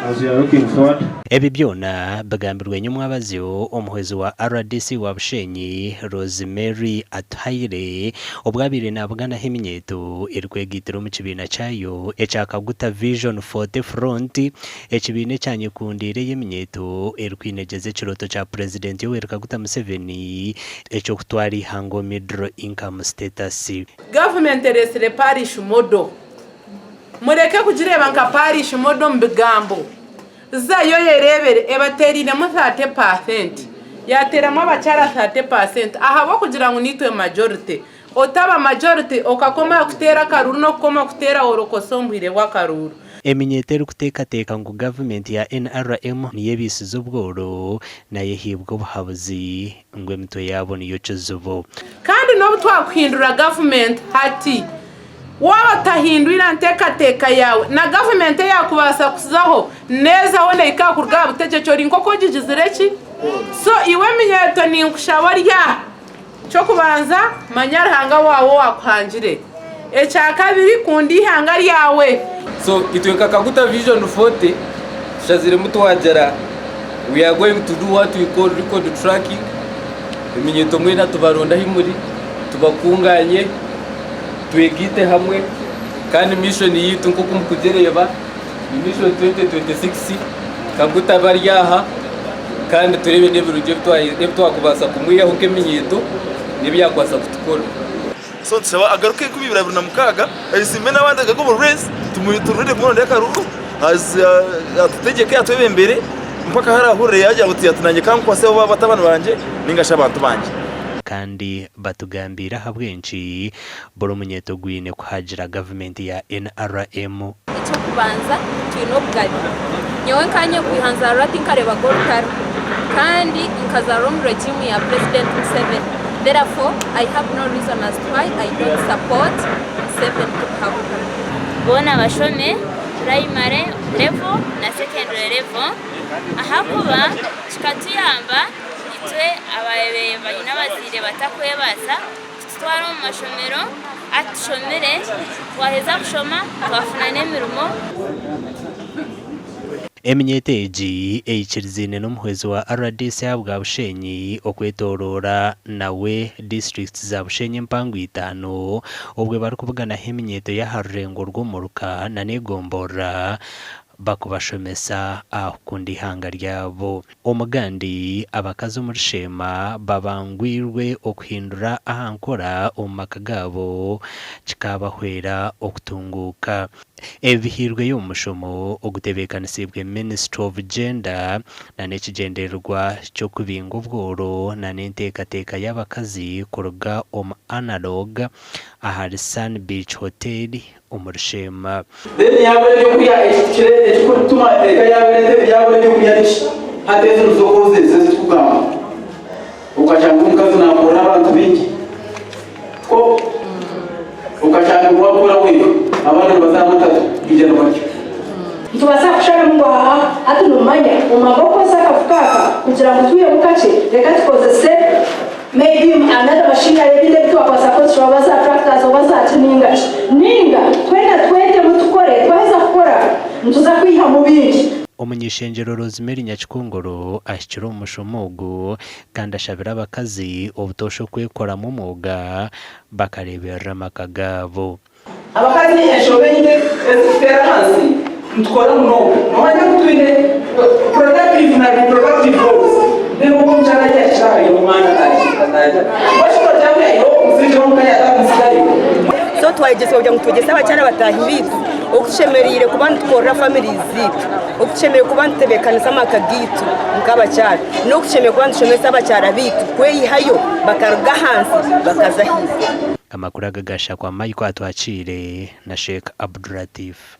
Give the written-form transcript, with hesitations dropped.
As we are looking forward. Ebi byona bigambirwe nyomwabazyo omuhwezi wa rdc wa Bushenyi, Rosemary Atuhaire obu abaire nabuganaho eminyeeto erikwegaitira omu kibiina kyayo ekya Kaguta Vision 40 Front, ekibiina ekyanyekundiire ey'eminyeeto erikwinegyeza ekirooto kya Purezidenti Yoweri Kaguta Museveni eky'okutwara eihanga omu Middle Income Status. Gavumenti ereetsire Parish Model. Mureke kugireeba nka Parish Model omu bigambo. Zayo oyereebere, ebateereiremu 30%, yaateeramu abakyara 30% ahabw'okugira ngu niitwe majority. Otaba majority okakoma aha kuteera akaruuru n'okukoma kuteera worokosa omu bwire bw'akaruuru. Eminyeeto erikuteekateeka ngu gavumenti ya NRM niyo ebaisize obworo nayo ehaibwe obuhabuzi ngu emitwe yaabo niyo kizibu. Kandi n'obu twakuhindura gavumenti hati, waaba otahindwire aha nteekateeka yaawe, na gavumenti eyaakubaasa kuzaho neezaho neehika aha kuruga aha butegyeki ori nk'oku ogigizire ki? So iwe eminyeeto ninkushaba ori aha, Eky'okubanza, manya Ruhanga waawe owaakuhangire. Ekyakabiri, kunda eihanga ryawe. So itwe nka Kaguta Vision 40 tushaziremu twagira we are going to do what we call record tracking, eminyeeto mwena tubaronde ahi muri, tubakunganye, twegaite hamwe kandi mission yaitu nk'oku murikugireeba ni mission 2026 Kaguta bari aha kandi tureebe n'ebirungi ebi twakubaasa kumwihaho nk'eminyeeto n'ebi yaakubaasa kutukora. So nitushaba agaruke 2026 ayesimbe n'abandi agaruke omu race turinde kumurondera akaruru atutegyeke atwebembere mpaka ahu arahurire yagira ngu ati nanye kankwase batabani bangye ninga shi abantu bangye. Kandi batugambiire ahabw'enki buri munyeeto gwine kuhagira gavumenti ya nrm. Eky'okubanza, twine obugabe. Nyowe nkanye kwiha nzaarwa tinkareebaga orutaro kandi nkazaarwa omu regime ya President Museveni therefore I have no reason as to why I don't support Museveni to kuhabuka. Boona bashome purayimare levo na sekendure levo ahakuba kikatuyamba itwe ababaire baine abazaire batakwebaasa kututwara omu mashomero hati tushomire twaheza kushoma twafuna n'emirimo. Eminyeeto egi eikiriziine n'omuhwezi wa rdc ahabwa Bushenyi okwetoroora nawe disiturikiti za Bushenyi empango itaano obwe barikubuganaho eminyeeto y'aha rurengo rw'omuruka nana egomborora bakubashomesa aha kukunda eihanga ryabo. Omugandi, abakazi omuri Sheema babangwirwe okuhindura aha nkora omu maka gaabo kikaabahwera okutunguuka. Ebi bihairweyo omu mushomo ogutebeekanisiibwe Ministry of Gender na n'ekigyendererwa ky'okubinga obworo na n'enteekateeka y'abakazi kuruga omu Analog ahari Sun Beach Hotel omuri Sheema. Then yabura ebyokurya ekihikire ekikutuma eka yaba yabura ebyokurya niki hati ezo nizo causes ezitukugamba okashanga omukazi nakorera abantu bingi ko okashanga wakora wenka abandi nibazaara batatu baija nibarya. Nitubaasa kusharamu ngu aa hati nomanya omwanya gw'okukozesa akafuka aka kugira ngu twihemu kakye reka tukozese Maybe another machinery ebindi ebi twakwasa kukozesa oba za tractors oba za ki ninga ki. Ninga twena twetemu tukore twaheza kukora nituza kwihamu bingi. Omuny'ishengyero Rosemary Nyakikongoro ahikire omu mushomo ogu kandi ashabire abakazi obutoosha okwekoramu omwoga bakareeberera amaka gaabo. Abakazi enshobe nyingi ezikuteera ahansi nitukora munonga. Nomanya ngu twine productive na reproductive roles. Then ogwo omukyara yakira ahari omwana ataagira. Mbwenu nogira ngu yayihaho omusingye w'omuka yatamusigayo. So twayegyesibwa kugira ngu twegyese abakyara bataahi baitu oku tushemereire kuba nitukorera families zaitu, oku tushemereire kuba nitutebeekanisa amaka gaitu nk'abakyara, n'oku tushemereire kuba nitushomesa abakyara baitu kweyihayo bakaruga ahansi bakaza ahaiguru. Amakuru aga gashakwa Michael Atwakiire na Sheikh Abdulatif.